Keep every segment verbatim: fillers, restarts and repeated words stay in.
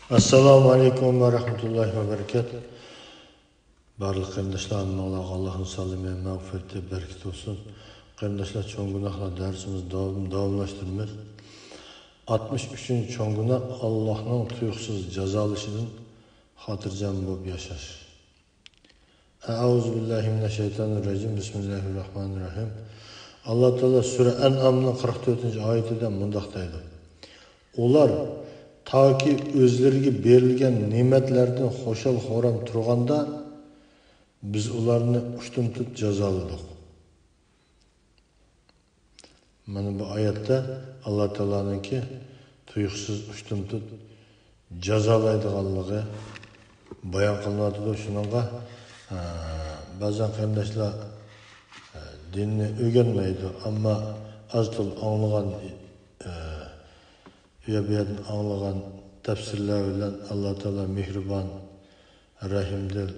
ئەسسالامۇ ئەلەيكۇم ۋە رەھمەتۇللاھى ۋە بەرىكاتۇھ. بارلىق قېرىنداشلار، ھەممىڭلارغا ئاللاھنىڭ سالامى، مەغپىرىتى، بەرىكىتى بولسۇن. قېرىنداشلار، چوڭ گۇناھلار دەرسىمىزنى داۋام-، داۋاملاشتۇرىمىز. ئاتمىش ئۈچىنچى چوڭ گۇناھ، ئاللاھنىڭ تۇيۇقسىز جازالىشىدىن خاتىرجەم بولۇپ ياشاش. ئەئۇزۇ بىللاھى مىنەششەيتانىررەجىم. بىسمىللاھىررەھمانىررەھىم. ئاللا تائالا سۈرە ئەنئامنىڭ قىرىق تۆتىنچى ئايىتىدە مۇنداق دەيدۇ: ئۇلار تاكى ئۆزلىرىگە بېرىلگەن نېمەتلەردىن خۇشال-خۇرام تۇرغاندا، بىز ئۇلارنى ئۇشتۇمتۇت جازالىدۇق. مانا بۇ ئايەتتە ئاللا تائالانىڭكى تۇيۇقسىز ئۇشتۇمتۇت جازالايدىغانلىقى بايان قىلىنىۋاتىدۇ. شۇنىڭغا، ئە، بەزەن قېرىنداشلار، ئە، دىننى ئۆگەنمەيدۇ، ئەمما ئاز-تولا ئاڭلىغان، ئە، ئۇ يەر بۇ يەردىن ئاڭلىغان تەپسىرلەر بىلەن ئاللا تائالا مېھرىبان، رەھىمدىل،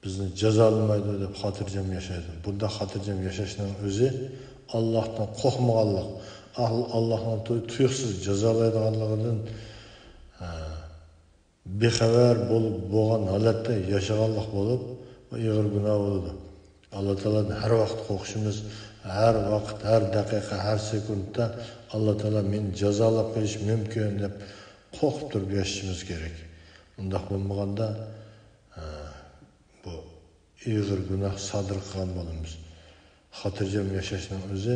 بىزنى جازالىمايدۇ دەپ خاتىرجەم ياشايدۇ. بۇنداق خاتىرجەم ياشاشنىڭ ئۆزى ئاللاھتىن قورقمىغانلىق، ئال-، ئاللاھنىڭ تۇ-، تۇيۇقسىز جازالايدىغانلىقىدىن، ھە، بىخەۋەر بولۇپ، بولغان ھالەتتە ياشىغانلىق بولۇپ، بۇ ئېغىر گۇناھ بولىدۇ. ئاللا تائالادىن ھەر ۋاقىت قورقۇشىمىز، ھەر ۋاقىت، ھەر دەقىقە، ھەر سېكۇنتتا ئاللا تائالا مېنى جازالاپ قويۇشى مۇمكىن دەپ قورقۇپ تۇرۇپ ياشىشىمىز كېرەك. ئۇنداق بولمىغاندا، ھە، بۇ ئېغىر گۇناھ سادىر قىلغان بولىمىز. خاتىرجەم ياشاشنىڭ ئۆزى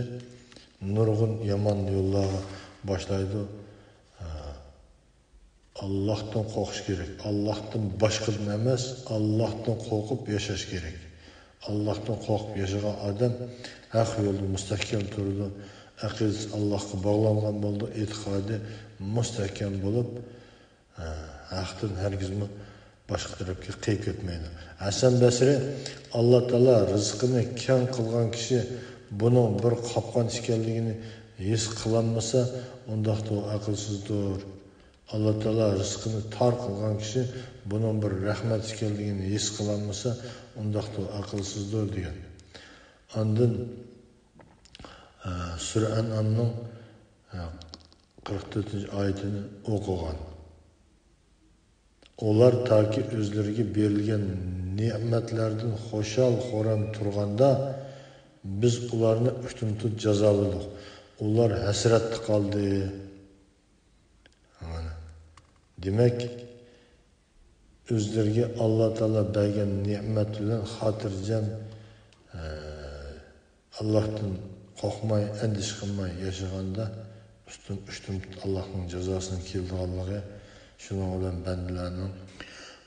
نۇرغۇن يامان يوللارغا باشلايدۇ. ئاللاھتىن قورقۇش كېرەك. ئاللاھتىن باشقىدىن ئەمەس، ئاللاھتىن قورقۇپ ياشاش كېرەك. ئاللاھتىن قورقۇپ ياشىغان ئادەم ھەق يولدا مۇستەھكەم تۇرىدۇ. ئەقىدىسى ئاللاھقا باغلانغان بولىدۇ. ئېتىقادى مۇستەھكەم بولۇپ، ھە، ھەقتىن ھەرگىزمۇ باشقا تەرەپكە قېيىپ كەتمەيدۇ. ھەسەن بەسرى: ئاللا تائالا رىزقىنى كەڭ قىلغان كىشى بۇنىڭ بىر قاپقان ئىكەنلىكىنى ھېس قىلالمىسا، ئۇنداقتا ئۇ ئەقىلسىزدۇر. ئاللا تائالا رىزقىنى تار قىلغان كىشى بۇنىڭ بىر رەھمەت ئىكەنلىكىنى ھېس قىلالمىسا، ئۇنداقتا ئۇ ئەقىلسىزدۇر، دېگەن. ئاندىن، ئە، سۈرە ئەنئامنىڭ، ئە، قىرىق تۆتىنچى ئايىتىنى ئوقۇغان. ئۇلار تاكى ئۆزلىرىگە بېرىلگەن نېمەتلەردىن خۇشال-خۇرام تۇرغاندا، بىز ئۇلارنى ئۇشتۇمتۇت جازالىدۇق. ئۇلار ھەسرەتتە قالدى. مانا. دېمەك، ئۆزلىرىگە ئاللا تائالا بەرگەن نېمەت بىلەن خاتىرجەم، ئە، ئاللاھتىن قورقماي، ئەندىشە قىلماي ياشىغاندا، ئۈستۈن، ئۈشتۈن ئاللاھنىڭ جازاسىنىڭ كېلىدىغانلىقى، شۇنىڭ بىلەن بەندىلەرنىڭ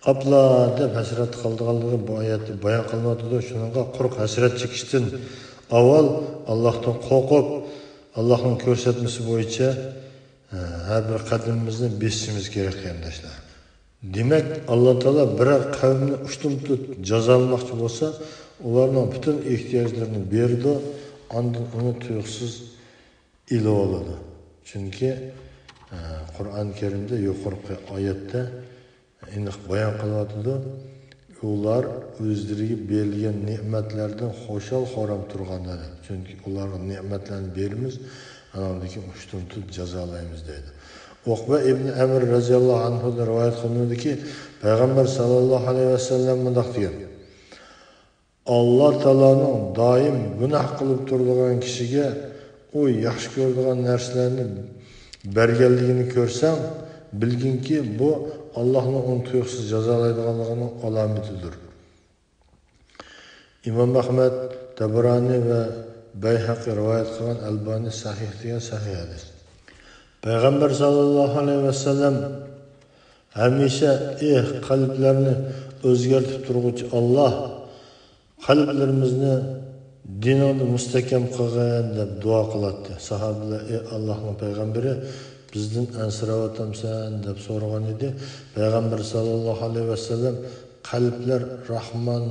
ئاپلا دەپ ھەسرەت قىلىدىغانلىقى بۇ ئايەتتە بايان قىلىنىۋاتىدۇ. شۇنىڭغا قۇرۇق ھەسرەت چېكىشتىن ئاۋۋال ئاللاھتىن قورقۇپ، ئاللاھنىڭ كۆرسەتمىسى بويىچە، ھە، ھەر بىر قەدىمىمىزنى بېسىشىمىز كېرەك، قېرىنداشلار. دېمەك، ئاللا تائالا بىرەر قەۋمنى ئۇشتۇمتۇت جازالىماقچى بولسا، ئۇلارنىڭ پۈتۈن ئېھتىياجلىرىنى بېرىدۇ، ئاندىن ئۇنى تۇيۇقسىز ئېلىۋالىدۇ. چۈنكى، ئە، قۇرئان كەرىمدە يۇقىرىقى ئايەتتە ئېنىق بايان قىلىۋاتىدۇ. ئۇلار ئۆزلىرىگە بېرىلگەن نېمەتلەردىن خۇشال-خۇرام تۇرغاندا دەپ. چۈنكى ئۇلارغا نېمەتلەرنى بېرىمىز، ئاناندىن كېيىن ئۇشتۇمتۇت جازالايمىز دەيدۇ. ئۇقبە ئىبن ئەمىر رەزىياللاھۇ ئەنھۇدىن رىۋايەت قىلىنىدۇكى، پەيغەمبەر ساللاللاھۇ ئەلەيھى ۋەسەللەم مۇنداق دېگەن: ئاللا تائالانىڭ دائىم گۇناھ قىلىپ تۇرىدىغان كىشىگە ئۇ ياخشى كۆرىدىغان نەرسىلەرنى بەرگەنلىكىنى كۆرسەڭ، بىلگىنكى، بۇ ئاللاھنىڭ ئۇنى تۇيۇقسىز جازالايدىغانلىقىنىڭ ئالامىتىدۇر. ئىمام ئەھمەد، تەبرانى ۋە بەيھەقى رىۋايەت قىلغان، ئەلبانى سەھىھ دېگەن سەھىھ ھەدىس. پەيغەمبەر ساللاللاھۇ ئەلەيھى ۋەسەللەم ھەمىشە: ئېھ، قەلبلەرنى ئۆزگەرتىپ تۇرغۇچى ئاللاھ، قەلبلىرىمىزنى دىنىڭدا مۇستەھكەم قىلغىن، دەپ دۇئا قىلاتتى. ساھابىلەر: ئەي ئاللاھنىڭ پەيغەمبىرى، بىزدىن ئەنسىرەۋاتامسەن؟ دەپ سورىغان ئىدى. پەيغەمبەر ساللاللاھۇ ئەلەيھى ۋەسەللەم: قەلبلەر راھمان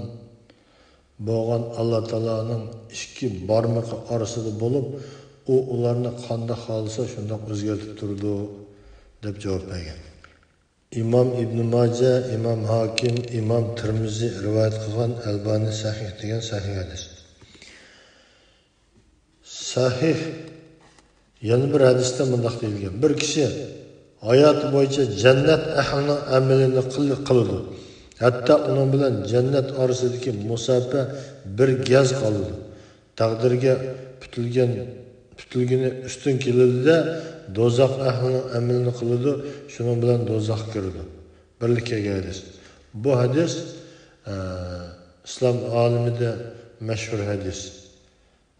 بولغان ئاللا تائالانىڭ ئىككى بارمىقى ئارىسىدا بولۇپ، ئۇ ئۇلارنى قانداق خالىسا شۇنداق ئۆزگەرتىپ تۇرىدۇ، دەپ جاۋاب بەرگەن. ئىمام ئىبن ماجە، ئىمام ھاكىم، ئىمام تىرمىزى رىۋايەت قىلغان، ئەلبانى سەھىھ دېگەن سەھىھ ھەدىس. سەھىھ. يەنە بىر ھەدىستە مۇنداق دېيىلگەن: بىر كىشى ھاياتى بويىچە جەننەت ئەھلىنىڭ ئەمىلىنى قىل-، قىلىدۇ. ھەتتا ئۇنىڭ بىلەن جەننەت ئارىسىدىكى مۇساپە بىر گەز قالىدۇ. تەقدىرگە پۈتۈلگەن، پۈتۈلگىنى ئۈستۈن كېلىدۇ-دە، دوزاخ ئەھلىنىڭ ئەمىلىنى قىلىدۇ، شۇنىڭ بىلەن دوزاخقا كىرىدۇ. بىرلىككە كەلگەن ھەدىس. بۇ ھەدىس، ئە، ئىسلام ئالىمىدە مەشھۇر ھەدىس.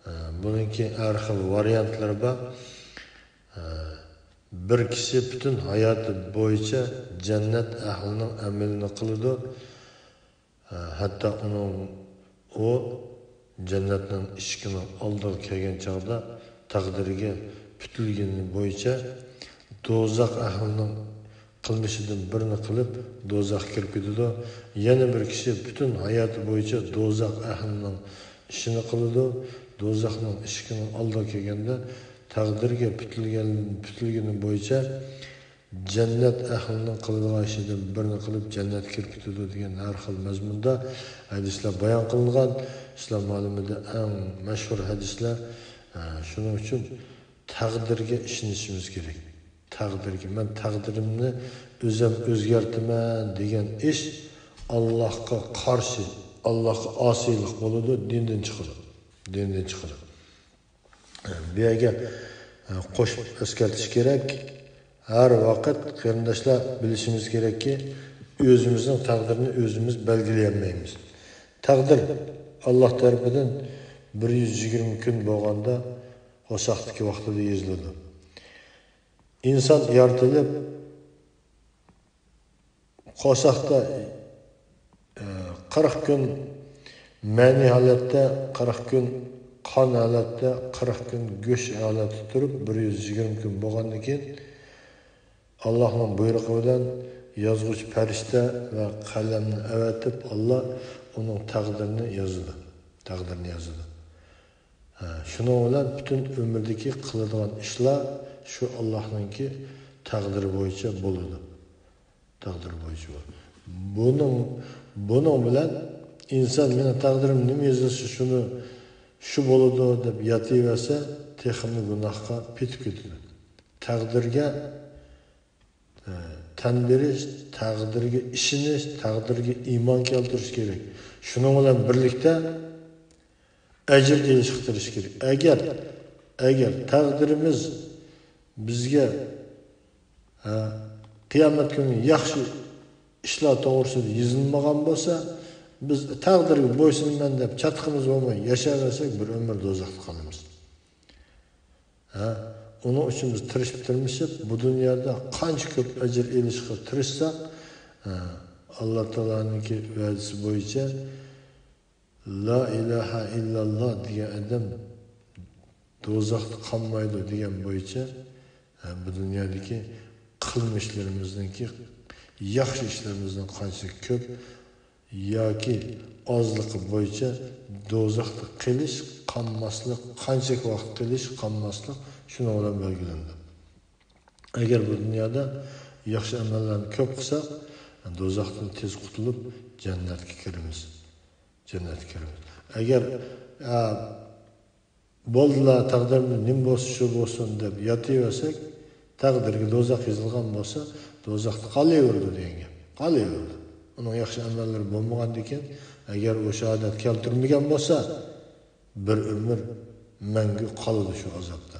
ئە، بۇنىڭكى ھەر خىل ۋارىيانتلىرى بار. ئە، بىر كىشى پۈتۈن ھاياتى بويىچە جەننەت ئەھلىنىڭ ئەمىلىنى قىلىدۇ. ئە، ھەتتا ئۇنىڭ، ئۇ جەننەتنىڭ ئىشىكىنىڭ ئالدىغا كەلگەن چاغدا تەقدىرگە پۈتۈلگىنى بويىچە دوزاخ ئەھلىنىڭ قىلمىشىدىن بىرنى قىلىپ، دوزاخقا كىرىپ كېتىدۇ. يەنە بىر كىشى پۈتۈن ھاياتى بويىچە دوزاخ ئەھلىنىڭ ئىشىنى قىلىدۇ. دوزاخنىڭ ئىشىكىنىڭ ئالدىغا كەلگەندە، تەقدىرگە پۈتۈلگەن، پۈتۈلگىنى بويىچە جەننەت ئەھلىنىڭ قىلىدىغان ئىشىدىن بىرنى قىلىپ، جەننەتكە كىرىپ كېتىدۇ دېگەن ھەر خىل مەزمۇندا ھەدىسلەر بايان قىلىنغان. ئىسلام ئالىمىدە ئەڭ مەشھۇر ھەدىسلەر. ئە، شۇنىڭ ئۈچۈن تەقدىرگە ئىشىنىشىمىز كېرەك. تەقدىرگە، مەن تەقدىرىمنى ئۆزۈم ئۆزگەرتىمەن دېگەن ئىش ئاللاھقا قارشى، ئاللاھقا ئاسىيلىق بولىدۇ، دىندىن چىقىدۇ. دىندىن چىقىدۇ. بۇ يەرگە، ئە، قوشۇپ ئەسكەرتىش كېرەك. ھەر ۋاقىت قېرىنداشلار بىلىشىمىز كېرەككى، ئۆزىمىزنىڭ تەقدىرىنى ئۆزىمىز بەلگىلىيەلمەيمىز. تەقدىر ئاللاھ تەرىپىدىن بىر يۈز يىگىرمە كۈن بولغاندا قورساقتىكى ۋاقتىدا يېزىلىدۇ. ئىنسان يارىتىلىپ، قورساقتا، ئە، قىرىق كۈن مەنىي ھالەتتە، قىرىق كۈن قان ھالەتتە، قىرىق كۈن گۆش ھالەتتە تۇرۇپ، بىر يۈز يىگىرمە كۈن بولغاندىن كېيىن، ئاللاھنىڭ بۇيرۇقى بىلەن يازغۇچى پەرىشتە ۋە قەلەمنى ئەۋەتىپ، ئاللاھ ئۇنىڭ تەقدىرىنى يازىدۇ. تەقدىرىنى يازىدۇ. ھە، شۇنىڭ بىلەن پۈتۈن ئۆمرىدىكى قىلىدىغان ئىشلار شۇ ئاللاھنىڭكى تەقدىرى بويىچە بولىدۇ. تەقدىر بويىچە بۇ. بۇنىڭ، بۇنىڭ بىلەن ئىنسان مېنىڭ تەقدىرىم نېمە يېزىلسا شۇنى، شۇ بولىدۇ دەپ ياتىۋەرسە، تېخىمۇ گۇناھقا پېتىپ كېتىدۇ. تەقدىرگە، ئە، تەن بېرىش، تەقدىرگە ئىشىنىش، تەقدىرگە ئىمان كەلتۈرۈش كېرەك. شۇنىڭ بىلەن بىرلىكتە ئەجىر ئېلىشقا تىرىشىش كېرەك. ئەگەر، ئەگەر تەقدىرىمىز بىزگە، ھە، قىيامەت كۈنى ياخشى ئىشلار توغرىسىدا يېزىلمىغان بولسا، بىز تەقدىرگە بويسۇنىمەن دەپ چاتىقىمىز بولماي ياشاۋەرسەك، بىر ئۆمۈر دوزاختا قالىمىز. ھە، ئۇنىڭ ئۈچۈن بىز تىرىشىپ، تىرمىشىپ، بۇ دۇنيادا قانچە كۆپ ئەجىر ئېلىشقا تىرىشساق، ھە، ئاللا تائالانىڭكى ۋەدىسى بويىچە لا ئىلاھە ئىللاللا دېگەن ئادەم دوزاختا قالمايدۇ دېگەن بويىچە، ھە، بۇ دۇنيادىكى قىلمىشلىرىمىزنىڭكى، ياخشى ئىشلىرىمىزنىڭ قانچىلىك كۆپ ياكى ئازلىقى بويىچە دوزاختا قېلىش، قالماسلىق، قانچىلىك ۋاقىت قېلىش، قالماسلىق شۇنىڭ بىلەن بەلگىلىنىدۇ. ئەگەر بۇ دۇنيادا ياخشى ئەمەللەرنى كۆپ قىلساق، دوزاختىن تېز قۇتۇلۇپ، جەننەتكە كىرىمىز. جەننەتكە كىرىمىز. ئەگەر، ئە، بولدىلا، تەقدىرىمدە نېمە بولسا شۇ بولسۇن دەپ ياتىۋەرسەك، تەقدىرگە دوزاخ يېزىلغان بولسا، دوزاختا قالىۋېرىدۇ دېگەن گەپ. قالىۋېرىدۇ. ئۇنىڭ ياخشى ئەمەللىرى بولمىغاندىكىن، ئەگەر ئۇ شاھادەت كەلتۈرمىگەن بولسا، بىر ئۆمۈر مەڭگۈ قالىدۇ شۇ ئازابتا.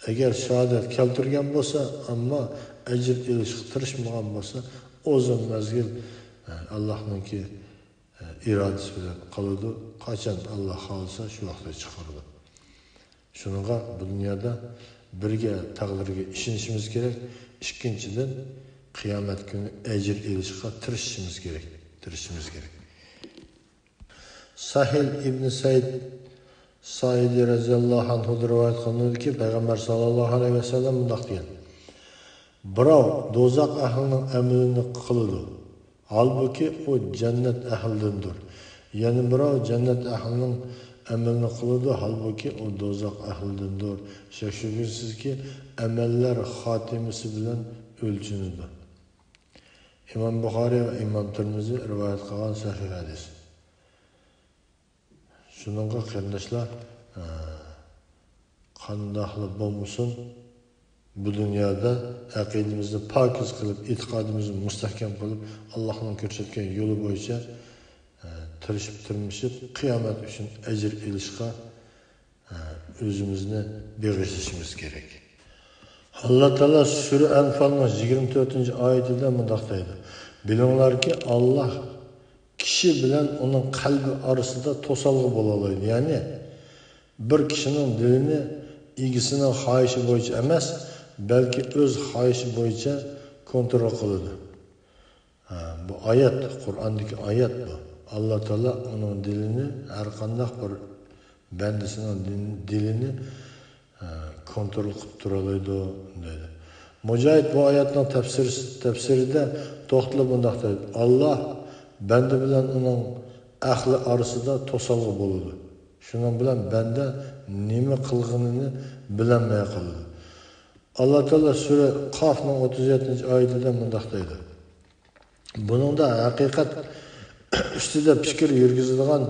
ئەگەر شاھادەت كەلتۈرگەن بولسا، ئەمما ئەجىر ئېلىشقا تىرىشمىغان بولسا، ئۇزۇن مەزگىل، ئە، ئاللاھنىڭكى، ئە، ئىرادىسى بىلەن قالىدۇ. قاچان ئاللاھ خالىسا، شۇ ۋاقىتتا چىقىرىدۇ. شۇنىڭغا بۇ دۇنيادا بىرگە تەقدىرگە ئىشىنىشىمىز كېرەك. ئىككىنچىدىن، قىيامەت كۈنى ئەجىر ئېلىشقا تىرىشىشىمىز كېرەك. تىرىشىشىمىز كېرەك. ساھىل ئىبنى سەئىد سائىدى رەزىياللاھۇ ئەنھۇدىن رىۋايەت قىلىنىدۇكى، پەيغەمبەر ساللاللاھۇ ئەلەيھى ۋەسەللەم مۇنداق دېگەن: بىراۋ دوزاخ ئەھلىنىڭ ئەمىلىنى قىلىدۇ، ھالبۇكى، ئۇ جەننەت ئەھلىدىندۇر. يەنە بىراۋ جەننەت ئەھلىنىڭ ئەمىلىنى قىلىدۇ، ھالبۇكى، ئۇ دوزاخ ئەھلىدىندۇر. شەك-شۈبھىسىزكى، ئەمەللەر خاتىمىسى بىلەن ئۆلچىنىدۇ. ئىمام بۇخارىي ۋە ئىمام تىرمىزى رىۋايەت قىلغان سەھىھ ھەدىس. شۇنىڭغا قېرىنداشلار، ئە، قانداقلا بولمىسۇن، بۇ دۇنيادا ئەقىدىمىزنى پاكىز قىلىپ، ئېتىقادىمىزنى مۇستەھكەم قىلىپ، ئاللاھنىڭ كۆرسەتكەن يولى بويىچە، ئە، تىرىشىپ، تىرمىشىپ، قىيامەت ئۈچۈن ئەجىر ئېلىشقا، ئە، ئۆزىمىزنى بېغىشلىشىمىز كېرەك. ئاللا تائالا سۈرە ئەنفالنىڭ يىگىرمە تۆتىنچى ئايىتىدە مۇنداق دەيدۇ: بىلىڭلاركى، ئاللا كىشى بىلەن ئۇنىڭ قەلبى ئارىسىدا توسالغۇ بولالايدۇ. يەنى، بىر كىشىنىڭ دىلىنى ئىگىسىنىڭ خاھىشى بويىچە ئەمەس، بەلكى ئۆز خاھىشى بويىچە كونترول قىلىدۇ. ھە، بۇ ئايەت، قۇرئاندىكى ئايەت بۇ. ئاللا تائالا ئۇنىڭ دىلىنى، ھەر قانداق بىر بەندىسىنىڭ دىن-، دىلىنى، ھە، كونترول قىلىپ تۇرالايدۇ، دەيدۇ. مۇجاھىد بۇ ئايەتنىڭ تەپسىر-، تەپسىرىدە توختىلىپ مۇنداق دەيدۇ: ئاللا بەندە بىلەن ئۇنىڭ ئەھلى ئارىسىدا توسالغۇ بولىدۇ. شۇنىڭ بىلەن بەندە نېمە قىلغىنىنى بىلەلمەي قالىدۇ. ئاللا تائالا سۈرە قافنىڭ ئوتتۇز يەتتىنچى ئايىتىدە مۇنداق دەيدۇ: بۇنىڭدا ھەقىقەت ئۈستىدە پىكىر يۈرگۈزىدىغان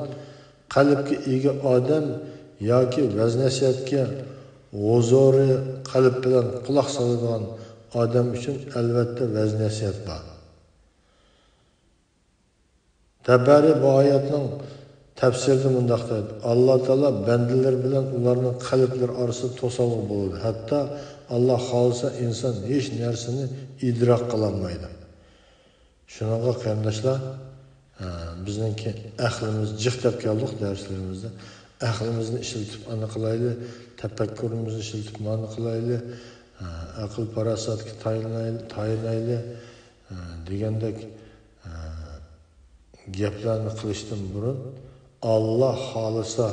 قەلبكە ئىگە ئادەم ياكى ۋەز-نەسىھەتكە ھۇزۇرى قەلب بىلەن قۇلاق سالىدىغان ئادەم ئۈچۈن ئەلۋەتتە ۋەز-نەسىھەت بار. تەبەرى بۇ ئايەتنىڭ تەپسىرىدە مۇنداق دەيدۇ: ئاللا تائالا بەندىلىرى بىلەن ئۇلارنىڭ قەلبلىرى ئارىسىدا توسالغۇ بولىدۇ. ھەتتا ئاللا خالىسا، ئىنسان ھېچ نەرسىنى ئىدراك قىلالمايدۇ. شۇنىڭغا قېرىنداشلار، ھە، بىزنىڭكى ئەقلىمىز جىق دەپ كەلدۇق دەرسلىرىمىزدە. ئەقلىمىزنى ئىشلىتىپ ئانا قىلايلى، تەپەككۇرىمىزنى ئىشلىتىپ مانا قىلايلى، ھە، ئەقىل-پاراسەتكە تايىنايلى، تايىنايلى، ھە، دېگەندەك، ھە، گەپلەرنى قىلىشتىن بۇرۇن، ئاللا خالىسا،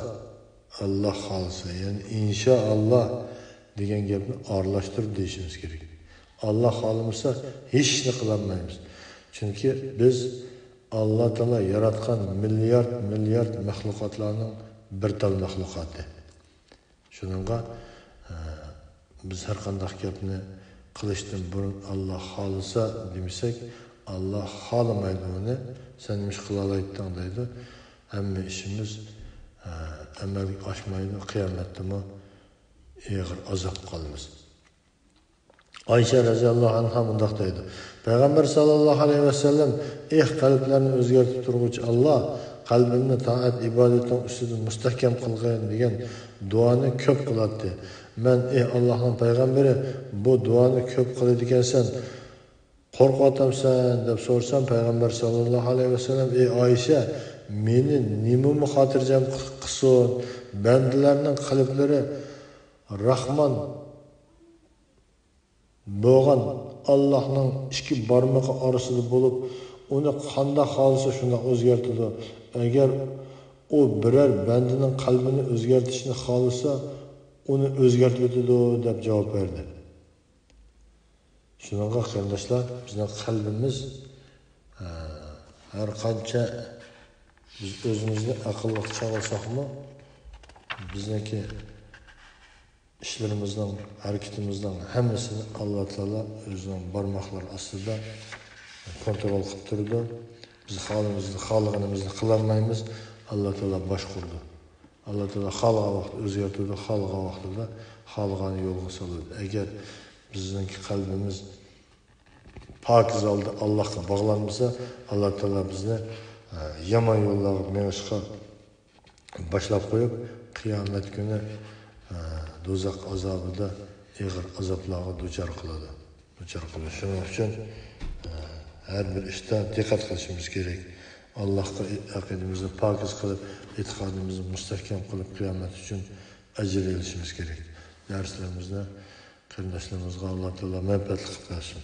ئاللا خالىسا، يەنى ئىنشائاللا دېگەن گەپنى ئارىلاشتۇرۇپ دېيىشىمىز كېرەك. ئاللا خالىمىسا، ھېچ ئىشنى قىلالمايمىز. چۈنكى بىز ئاللا تائالا ياراتقان مىليارد، مىليارد مەخلۇقاتلارنىڭ بىر تال مەخلۇقاتى. شۇنىڭغا، ئە، بىز ھەر قانداق گەپنى قىلىشتىن بۇرۇن «ئاللا خالىسا» دېمىسەك، «ئاللا خالىمايدۇ ئۇنى، سەن نېمە ئىش قىلالايتتىڭ؟» دەيدۇ. ھەممە ئىشىمىز، ئە، ئەمەلگە ئاشمايدۇ، قىيامەتتىمۇ ئېغىر ئازاب قالىمىز. ئايشە رەزىياللاھۇ ئەنھا مۇنداق دەيدۇ: پەيغەمبەر ساللاللاھۇ ئەلەيھى ۋەسەللەم: «ئېھ، قەلبلەرنى ئۆزگەرتىپ تۇرغۇچى ئاللا، قەلبىمنى تائەت ئىبادىتىنىڭ ئۈستىدە مۇستەھكەم قىلغىن» دېگەن دۇئانى كۆپ قىلاتتى. مەن: «ئېھ، ئاللاھنىڭ پەيغەمبىرى، بۇ دۇئانى كۆپ قىلىدىكەنسەن، قورقۇۋاتامسەن؟» دەپ سورىسام، پەيغەمبەر ساللاللاھۇ ئەلەيھى ۋەسەللەم: «ئېي ئايشە، مېنى نېمىمۇ خاتىرجەم قىلسۇن؟ بەندىلەرنىڭ قەلبلىرى راھمان بولغان ئاللاھنىڭ ئىككى بارمىقى ئارىسىدا بولۇپ، ئۇنى قانداق خالىسا شۇنداق ئۆزگەرتىدۇ. ئەگەر ئۇ بىرەر بەندىنىڭ قەلبىنى ئۆزگەرتىشنى خالىسا، ئۇنى ئۆزگەرتىۋېتىدۇ» دەپ جاۋاب بەردى. شۇنىڭغا قېرىنداشلار، بىزنىڭ قەلبىمىز، ئە، ھەر قانچە بىز ئۆزىمىزنى ئەقىللىق چاغلىساقمۇ، بىزنىڭكى ئىشلىرىمىزنىڭ، ھەرىكىتىمىزنىڭ ھەممىسىنى ئاللا تائالا ئۆزىنىڭ بارماقلىرى ئاستىدا كونترول قىلىپ تۇرىدۇ. بىز خالىمىزنى، خالىغىنىمىزنى قىلالمايمىز. ئاللا تائالا باشقۇرىدۇ. ئاللا تائالا خالىغان ۋاقىتتا ئۆزگەرتىدۇ، خالىغان ۋاقتىدا خالىغان يولغا سالىدۇ. ئەگەر بىزنىڭكى قەلبىمىز پاكىز ھالدا ئاللاھقا باغلانمىسا، ئاللا تائالا بىزنى، ئە، يامان يوللارغا مېڭىشقا باشلاپ قويۇپ، قىيامەت كۈنى، ئە، دوزاخ ئازابىدا ئېغىر ئازابلارغا دۇچار قىلىدۇ. دۇچار قىلىدۇ. شۇنىڭ ئۈچۈن، ئە، ھەر بىر ئىشتا دىققەت قىلىشىمىز كېرەك. ئاللاھقا ئەقىدىمىزنى پاكىز قىلىپ، ئېتىقادىمىزنى مۇستەھكەم قىلىپ، قىيامەت ئۈچۈن ئەجىر ئېلىشىمىز كېرەك. دەرسلىرىمىزنى قېرىنداشلىرىمىزغا ئاللا تائالا مەنپەئەتلىك قىلىپ بەرسۇن.